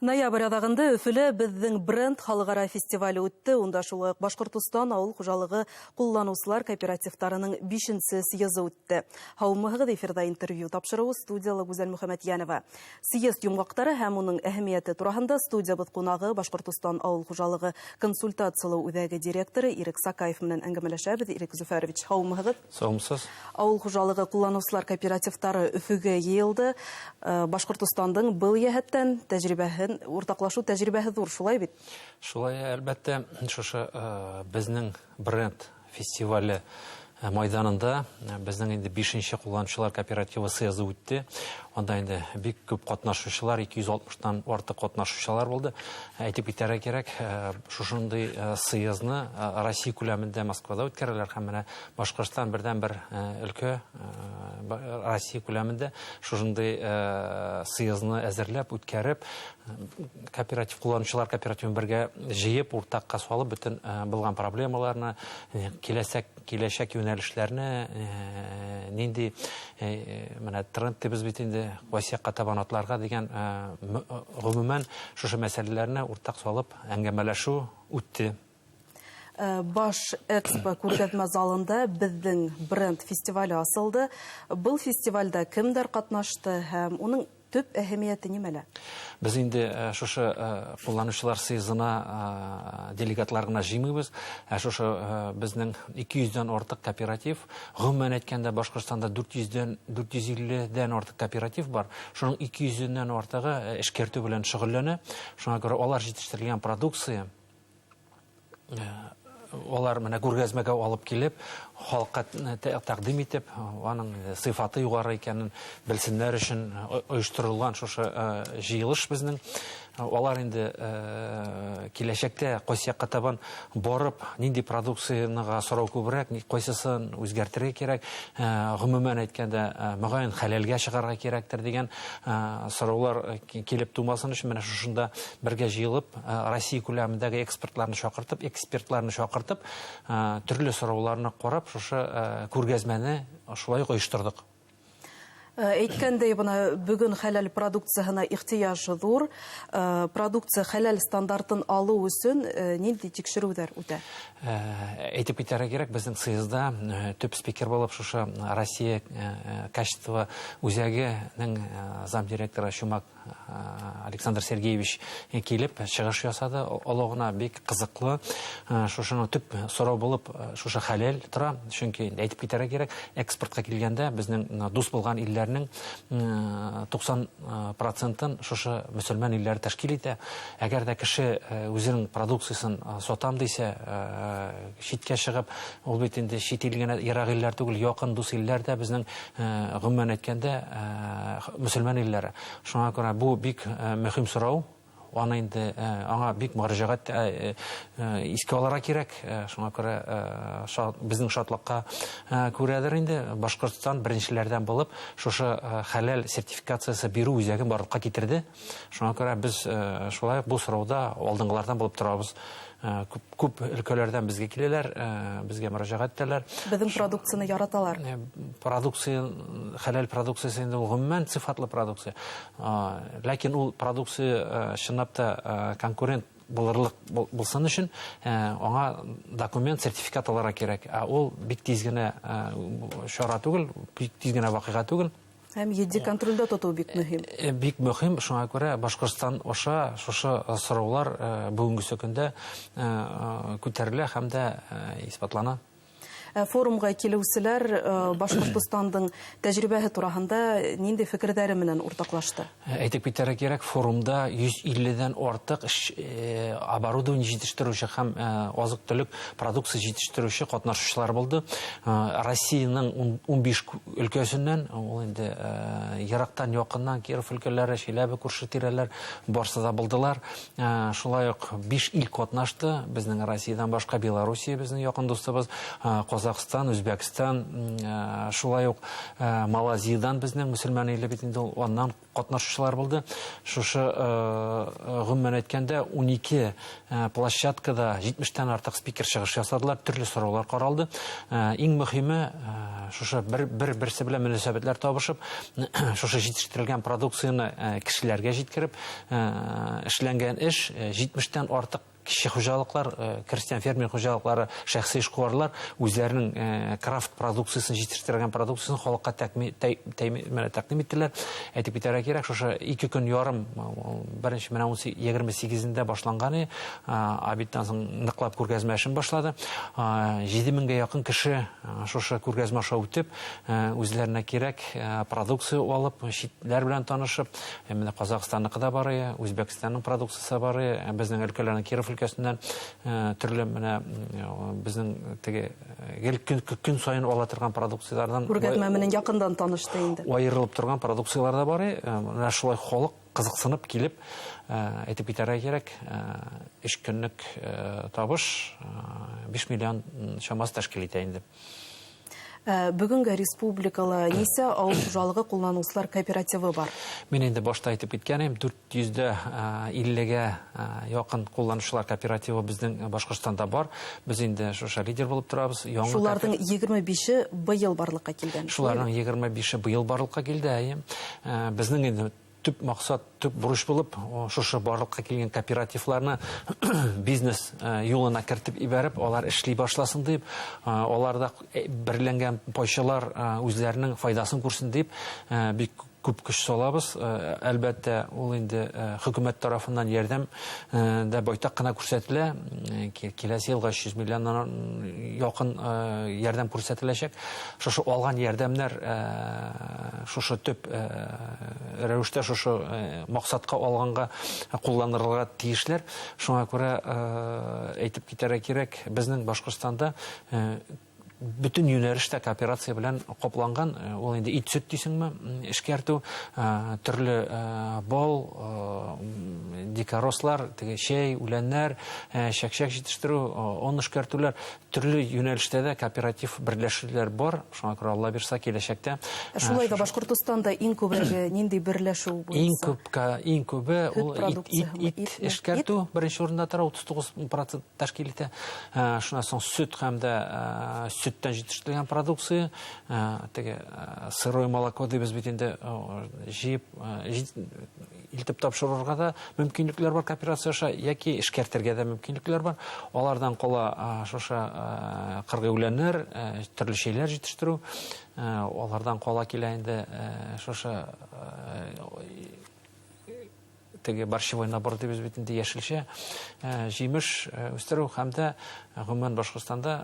Ноябрь аҙағында Өфөлә «Беҙҙең бренд» халыҡ-ара фестивале үтте. Унда шулай уҡ Башҡортостан ауыл хужалығы ҡулланыусылар кооперативтарының бишенсе съезы үтте. Һаумыһығыҙ, эфирҙа «Интервью» тапшырыуы, студияла Гүзәл Мөхәмәтйәнова. Съезд йомғаҡтары һәм уның әһәмиәте тураһында студиябыҙ ҡунағы, Башҡортостан ауыл хужалығы консультациялау үҙәге директоры Ирек Сакаев менән әңгәмәләшәбеҙ. Ирек Зөфәрович, һаумыһығыҙ. Һаумыһығыҙ. Ауыл хужалығы ҡулланыусылар кооперативтары Өфөгә йыйылды. Башҡортостандың был йәһәттән тәжрибәһен уртаҡлашыу тәжрибәһе ҙур, шулай бит? Шулай, әлбиттә, шушы «Беҙҙең бренд» фестивале майҙанында беҙҙең инде бишенсе ҡулланыусылар кооперативы съезы үтте. Унда инде бик күп ҡатнашыусылар, 260-тан артыҡ ҡатнашыусылар булды. Әйтеп китәргә кәрәк, шушындай съездны Россия күләмендә Москвала үткәрәләр, һәм менә Башҡортостан берҙән бер өлкә Россия күләмендә шушындай съездны әҙерләп, үткәреп, кооператив ҡулланыусылар кооперативын бергә йыйып, уртаҡҡа салып, бөтөн булған проблемаларны, киләсәк йүнәлешләрне, ниндәй менә тренд тибеҙ бит инде, ҡайсы яҡҡа табан атларға тигән, ғөмүмән шушы мәсьәләләрне уртаҡ салып әңгәмәләшеү үтте. Баш Экспо күргәҙмә залында «Беҙҙең бренд» фестивале асылды. Был фестивалдә кемдәр ҡатнашты һәм уның төп әһәмиәте нимәлә? Беҙ инде шушы ҡулланыусылар съезына делегатлар ғына йыймайбыҙ, ә шушы беҙҙең 200-ҙән артыҡ кооператив, ғөмүмән әйткәндә, Башҡортостанда 400-дән, 450-дән артыҡ кооператив бар. Шуның 200-дән артығы эшкәртеү белән шөғөлләнә. Шуңа күрә алар етештерелгән продукция алар менә күргәҙмәгә алып килеп, халыҡҡа тәҡдим итеп, уның сифаты юғары икәнен белһендәр өсөн ойошторолған шушы йыйылыш беҙҙең. Алар инде киләсәктә ҡайсы яҡҡа табан барып, ниндәй продукцияға һорау күберәк, ҡайсыһын үҙгәртергә кәрәк, ғөмүмән әйткәндә, моғайын, хәләлгә сығарырға кәрәктер тигән сораулар килеп тыумаһын өсөн менә шушында бергә йыйылып, Россия күләмендәге экспертларны саҡыртып, экспертларны саҡыртып, төрлө сорауларны ҡарап, шушы күргәҙмәне шулай уҡ ойошторҙоҡ. Әйткәндәй, бына бөгөн хәләл продукцияһына ихтыяж ҙур. Продукция хәләл стандартын алыу өсөн ниндәй тикшереүҙәр үтә? Әйтеп китәргә кәрәк, беҙҙең съезда төп спикер булып шушы Россия качество үҙәгенең замдиректоры Чумак Александр Сергеевич килеп сығыш яһаны. Олоғона бик ҡыҙыҡлы. Шушының төп сорау булып шушы хәләл тора. Сөнки әйтеп китәргә кәрәк, экспортҡа килгәндә беҙҙең дуҫ булған илдәрҙең 90 процентын шушы мөсөлмән илдәре тәшкил итә. Әгәр дә кеше үҙенең продукцияһын сатам тиһә, ситкә сығып, ул бит инде сит ил генә, йыраҡ илдәр түгел, яҡын дуҫ илдәр ҙә беҙҙең, ғөмүмән әйткәндә, мөсөлмән илдәре. Шуңа күрә бу бик мөһим сорау. Аны инде аңа бик мөрәҗәгать искә алырга кирәк. Шуңа күрә беҙҙең шатлыҡҡа күрәдер инде Башҡортостан беренселәрҙән булып шушы хәләл сертификацияһы биреү үҙәген барлыҡҡа килтерҙе. Шуңа күрә беҙ шулай уҡ был сорауҙа алдынғыларҙан булып торабыҙ. Күп, күп өлкәләрҙән беҙгә киләләр, беҙгә мөрәжәғәт итәләр. Беҙҙең продукцияны яраталар. Продукция, хәләл продукцияһы инде ул ғөмүмән сифатлы продукция. Ләкин ул продукция чынлап та конкурент булырлыҡ булһын өсөн аңа документ, сертификат алырға кәрәк. Ә ул бик тиҙ генә сара түгел, бик тиҙ генә ваҡиға түгел. Һәм етди контролдә тотоу бик мөһим. Бик мөһим, шуңа күрә Башҡортостан аша шушы сораулар бөгөнгө көндә күтәрелә һәм дә иҫбатлана. Форумға килеүселәр Башҡортостандың тәжрибәһе тураһында ниндәй фекерҙәре менән уртаҡлашты? Әйтеп китәргә кәрәк, форумда 150-дән артыҡ оборудование етештереүсе һәм аҙыҡ-түлек продукция етештереүсе ҡатнашыусылар булды. Россияның 15 өлкәһенән, ул инде йыраҡтан, яҡындан, Киров өлкәләре, Чиләбе, күрше тирәләр барысы да булдылар. Шулай уҡ 5 ил ҡатнашты. Беҙҙең Россиядан башҡа Белоруссия беҙҙең яҡын дуҫыбыҙ, Казахстан, Үзбәкстан, шулай ук Малайзиядан безнең мөселман иле бит инде ул, аннан катнашучылар булды. Шушы гомумән әйткәндә 12 площадкада 70-тән артык спикер чыгыш ясадылар, төрле сораулар каралды. Иң мөһиме шушы бер-берсе белән мөнәсәбәтләр табышып, шушы җитештерелгән продукцияне кешеләргә җиткереп, эшләнгән эш 70-тән артык кече хуҗалыклар, крестьян фермер хуҗалыклары, шәхси эшкуарлар үзләренең крафт продукциясен, җитештергән продукциясен халыкка тәкъдим иттеләр. Әйтеп китәргә кирәк, шушы 2 көн ярым, беренче менә 28-ендә башланган, обедтан соң ныклап күргәзмә эшен башлады. 7000гә якын кеше шушы күргәзмә аша үтеп, үзләренә кирәк продукция алып, читләр белән танышып, менә Казахстанныкы да бар, Үзбәкстанның продукциясе бар, безнең өлкәләрнең Киров өлкәсеннән төрле менә безнең теге гел көн саен ала торган продукцияләрдән күргәзмә менән якындан танышты инде. Аерылып торган продукцияләр дә бар. Менә шулай халык кызыксынып килеп, әйтеп китәргә кирәк, 3 көнлек табыш 5 миллион чамасы тәшкил итә инде. Бүгенге республикала нисә авыл хуҗалыгы кулланучылар кооперативы бар? Мин инде башта әйтеп киткән идем, 450-гә якын кулланучылар кооперативы безнең Башкортстанда бар. Без инде шушы лидер булып торабыз. Шуларның 25-е быел барлыкка килгән. Шуларның 25-е быел барлыкка килде, әйе. Безнең инде төп максат, төп бурыч булып, шушы барлыкка килгән кооперативларны бизнес юлына кертеп ибәреп, алар эшли башласын дип, аларда берләнгән пайчылар үзләренең файдасын күрсен дип, бик күп көч салабыз. Әлбәттә, ул инде хөкүмәт тарафыннан ярдәм дә байтак кына күрсәтелә. Киләсе елга 300 миллионнан якын ярдәм күрсәтеләчәк. Шушы алган ярдәмнәр шушы төп рәвештә шушы максатка алганга кулланылырга тиешләр. Шуңа күрә әйтеп китәргә кирәк, безнең Башкортстанда бөтен юнәлештә кооперация белән капланган, ул инде ит сөт дисеңме, эшкәртү, төрле бал, дикорослар, теге чәй, үләннәр, чәкчәк җитештерү, он эшкәртүләр, төрле юнәлештә дә кооператив берләшүләр бар. Шуңа күрә Алла бирса киләчәктә. Шулай да Башкортостанда иң күбрәге нинди берләшү буенча? Иң күбе ул ит эшкәртү беренче урында тора, 39% тәшкил итә. Шуннан соң сөт һәм дә сөттән җитештерелгән продукция, теге сырое молоко дибез бит инде, җыеп илтеп тапшырырга да мөмкинлекләр бар кооперация аша, яки эшкәртергә дә мөмкинлекләр бар. Алардан кала шушы кыргый үләннәр, төрле шәйләр җитештерү, алардан кала килә инде шушы теге борщевой набор дибез бит инде, яшелчә, җимеш үстерү һәм дә гомумән Башкортстанда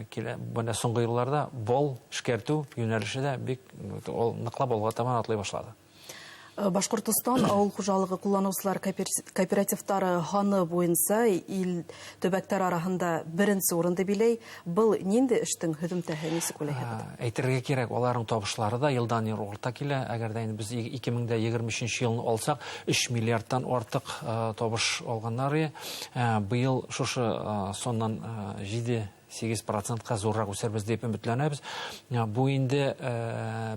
килә менә соңгы елларда бал эшкәртү юнәлеше дә бик ныклап алга табан атлый башлады. Башкортостан авыл хуҗалыгы кулланучылар кооперативтары һаны буенча ил төбәктәр арасында беренче урынды биләй. Был нинди эштең һөҙөмтәһе, нисек уйлайһығыҙ? Әйтергә кирәк, аларның табышлары да елдан ел арта килә. Әгәр дә инде без 2023 елны алсак, 3 миллиардтан артык табыш алганнар. Быел шушы соннан 7-8%-ка зуррак үсәрбез дип өметләнәбез. Бу инде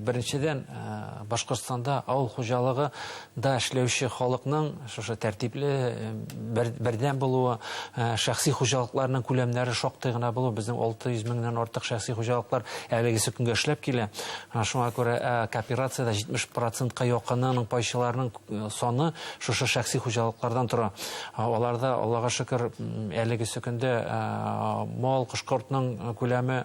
беренчедән Башкортстанда авыл хуҗалыгы да эшләүче халыкның шушы тәртипле бердәм булуы, шәхси хуҗалыкларның күләмнәре шактый гына булуы, безнең 600 меңнән артык шәхси хуҗалыклар әлегесе көнгә эшләп килә. Шуңа күрә кооперациядә 70%-ка якынының пайчыларының саны шушы шәхси хуҗалыклардан тора. Аларда, Аллага шөкер, әлегесе көндә мал, кош-кортның күләме,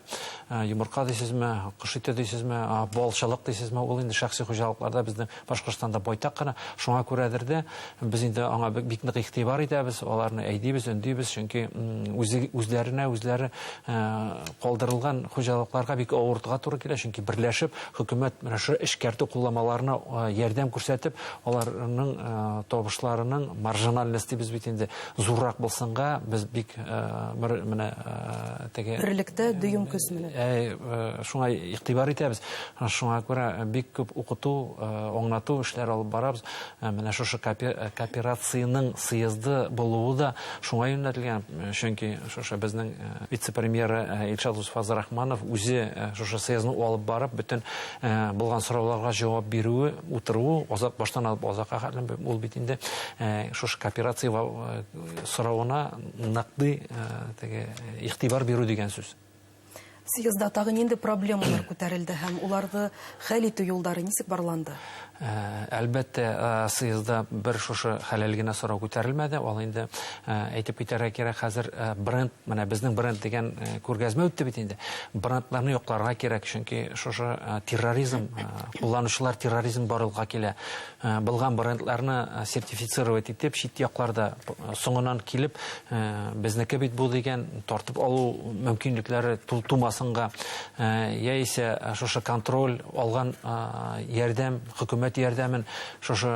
йомырка дисезме, кош ите дисезме, балчылык дисезме, ул инде шәхси хуҗалыкларда безнең Башкортстанда байтак кына. Шуңа күрәдер дә без инде аңа бик нык игътибар итәбез, аларны әйдибез, өндибез, чөнки үзләренә үзләре калдырылган хуҗалыкларга бик авыртыга туры килә, чөнки берләшеп хөкүмәт менә шу эшкәртү кулламаларына ярдәм күрсәтеп, аларның табышларының маржинальность дибез бит инде зуррак булсынга без бик менә Теге Берлектә дөйөм көс менән. Шуңа игътибар итәбез. Шуңа күрә бик күп укыту, аңлату эшләре алып барабыз. Менә шушы кооперациянең съезды булуы да шуңа юнәлтелгән. Чөнки шушы безнең вице-премьер Илшат Фазрахманов үзе шушы съездны алып барып, бөтен булган сорауларга җавап бирүе, утыруы, азак баштан алып азакка хәтле ул бит инде шушы кооперация соравына ныклы теге игътибар бирү дигән сүз. Съездда тагы нинди проблемалар күтәрелде һәм уларны хәл итү юлдары ничек барланды? Әлбәттә, съездда бер шушы хәләл генә сорау күтәрелмәде. Ул инде әйтеп китәргә кирәк, хәзер бренд, менә безнең бренд дигән күргәзмә үтте бит инде. Брендларны якларга кирәк, чөнки шушы терроризм, кулланучылар терроризм барлыкка килә. Булган брендларны сертифицировать итеп, чит якларда соңыннан килеп, безнеке бит бу дигән тартып алу мөмкинлекләре тумасынга, яисә шушы контроль алган ярдәм, хөкүмәт ярдәмен шушы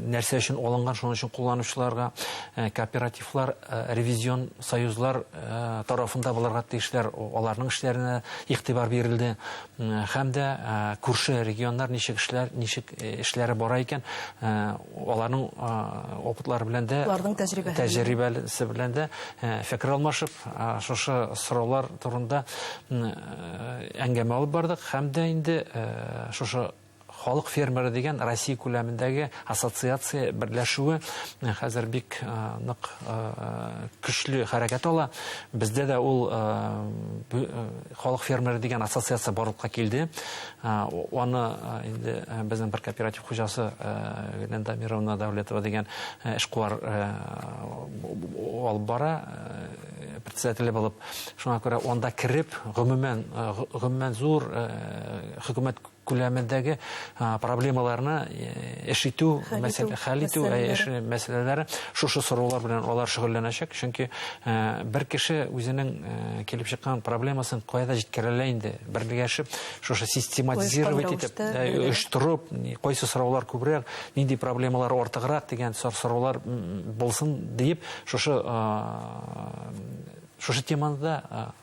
нәрсә өчен алынган, шуның өчен кулланучыларга кооперативлар, ревизион союзлар тарафында булырга тиешләр, аларның эшләренә игътибар бирелде. Һәм дә күрше регионнар ничек эшләр, ничек эшләре бара икән, аларның опытлары белән дә, Аларның тәҗрибәсе тәҗрибәсе белән дә фикер алмашып, шушы сораулар турында әңгәмә алып бардык. Һәм дә инде шушы халык фермеры дигән Россия күләмендәге ассоциация берләшүе хәзер бик нык көчле хәрәкәт ала. Бездә дә ул халык фермеры дигән ассоциация барлыкка килде. Аны инде безнең бер кооператив хуҗасы Гөләндә Мировна Давлетова дигән эшкуар алып бара, председателе булып. Шуңа күрә анда кереп, гомумән зур хөкүмәт күләмендәге проблемаларны эш итү, хәл итү мәсьәләләре, шушы сораулар белән алар шөгыльләнәчәк. Чөнки бер кеше үзенең килеп чыккан проблемасын кая да җиткерә ала инде. Берләшеп, шушы систематизировать итеп, оештырып, кайсы сораулар күбрәк, нинди проблемалар артыграк дигән сораулар булсын диеп, шушы теманы да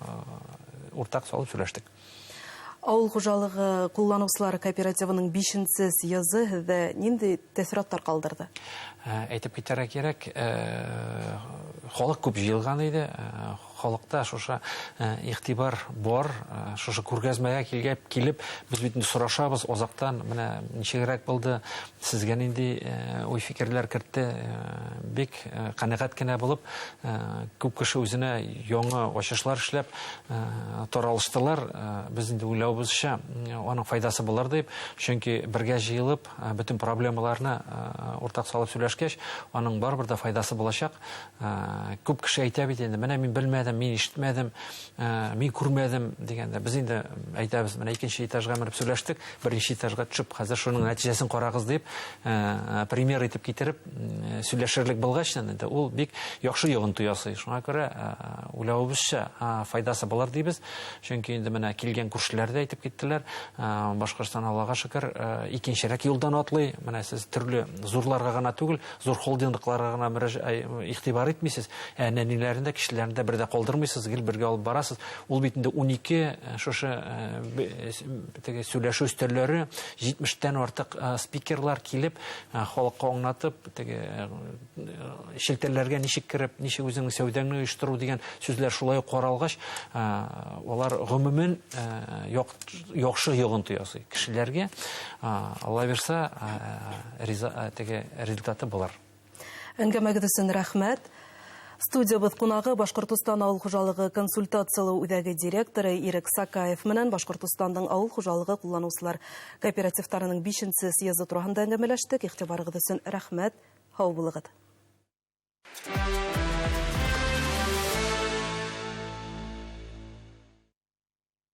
уртак салып сөйләштек. Авыл хуҗалыгы кулланучылар кооперативының 5-нче съезды һеҙҙә нинди тәэҫораттар ҡалдырҙы? Әйтеп китәргә кирәк, халык күп җыелган иде. Халыкта шушы игътибар бар, шушы күргәзмәгә килеп, без бит инде сорашабыз азактан, менә ничегрәк булды, сезгә нинди уй-фикерләр кертте, бик канәгать кенә булып, күп кеше үзенә яңа ачышлар эшләп таралыштылар. Без инде уйлавыбызча, аның файдасы булыр дип, чөнки бергә җыелып, бөтен проблемаларны уртак салып сөйләшкәч, аның барыбер дә файдасы булачак. Күп кеше әйтә бит инде, менә мин белмәдем, мин ишетмәдем, мин күрмәдем дигәндә, без инде әйтәбез, менә икенче этажга менеп сөйләштек, беренче этажга төшеп, хәзер шуның нәтиҗәсен карагыз дип, пример итеп китереп, сөйләшерлек булгач, инде ул бик яхшы йогынты ясый. Шуңа күрә, уйлавыбызча, файдасы булыр дибез. Чөнки инде менә килгән күршеләр дә әйтеп киттеләр, Башкортстан, Аллага шөкер, икенчерәк юлдан атлый. Менә сез төрле зурларга гына түгел, зур холдингларга гына игътибар итмисез, ә нәниләрен дә, кешеләрен дә бер дә калдырмыйсыз, гел бергә алып барасыз. Ул бит инде 12 шушы теге сөйләшү өстәлләре, 70-тән артык спикерлар килеп, халыкка аңлатып, теге челтәрләргә ничек кереп, ничек үзеңнең сәүдәңне оештыру дигән сүзләр шулай ук каралгач, алар гомумән яхшы йогынты ясый кешеләргә. Алла бирсә, теге результаты булыр. Әңгәмәгеҙ өсөн рәхмәт. Студиябыҙ ҡунағы Башҡортостан ауыл хужалығы консультациялау үҙәге директоры Ирек Сакаев менән Башҡортостандың ауыл хужалығы ҡулланыусылар кооперативтарының 5-нсе съезды тураһында әңгәмәләштек. Иғтибарығыҙ өсөн рәхмәт. Һау булығыҙ.